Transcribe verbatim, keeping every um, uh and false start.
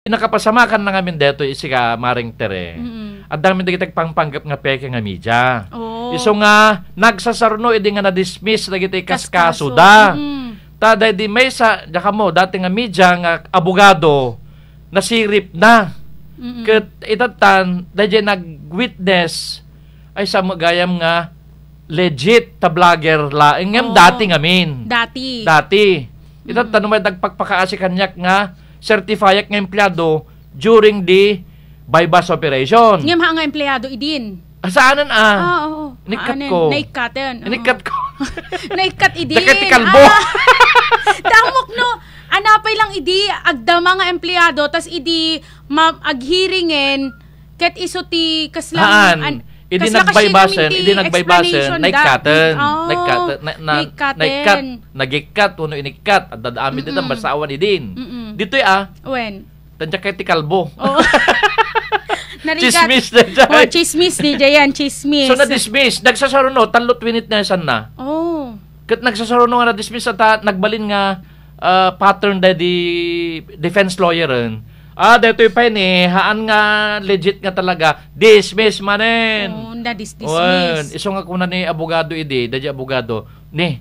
Inakapasamakan na ngamin detoy isika, Maring Tere. Mm. Adda ngamin dagiti agpangpanggep nga peke nga media. Oh. Isu nga nagsasaruno idi nga na-dismiss dagiti kaskaso da. Mm. Ta daydi maysa, diak ammo, dati nga media nga abogado, nasirip na. Mm. Ket itattan, daydi nag-witness, ay sa gayam nga legit ta vlogger laeng, ngem Oh. dati ngamin. Dati. Dati. Itattan, Mm. no may nagpakpakaasi kaniak nga certify-ak nga empleyado during the buy-bust operation. Ngem ha nga empleyado idin. Ah, saanen, ah? Ah, oo. Inikkat Aanen? ko. Naikkaten, oo. Inikkat ko. Naikkat idin. Jacket ti kalbo. Ah, damok no. Anapay lang idi, agdama nga empleyado, tas idi ma-, aghiringen, ket isu ti kasla Haan. an-, Idi kasla nagbaybasen, kasi idi namin ti nagbaybasen, explanation da. naikkaten. Oh, Naikkaten. Na, na, naikkaten. naikkat, nagikkat, wenno inikkat. Adda amin dita, Mm-mm. basta awan idin. Mm-mm. Ditoy, ah. Wen. Tadya kay ti kalbo. Oo. Narigat. Chismis na dyan. Oh, chismis ni Jayan, chismis. So, na-dismiss. Nagsasaruno, tallo twenty na sanna. Oh. Ket nagsasaruno nga na-dismiss at, ah, nagbalin nga, ah, pattern da di defense lawyer, eh. Ah, detoy pay ni, haan nga legit nga talaga. Dismiss manen. Oh, na-dis-, Wen, dismiss. isu nga kuna ni abogado idi, da di abogado. Ni,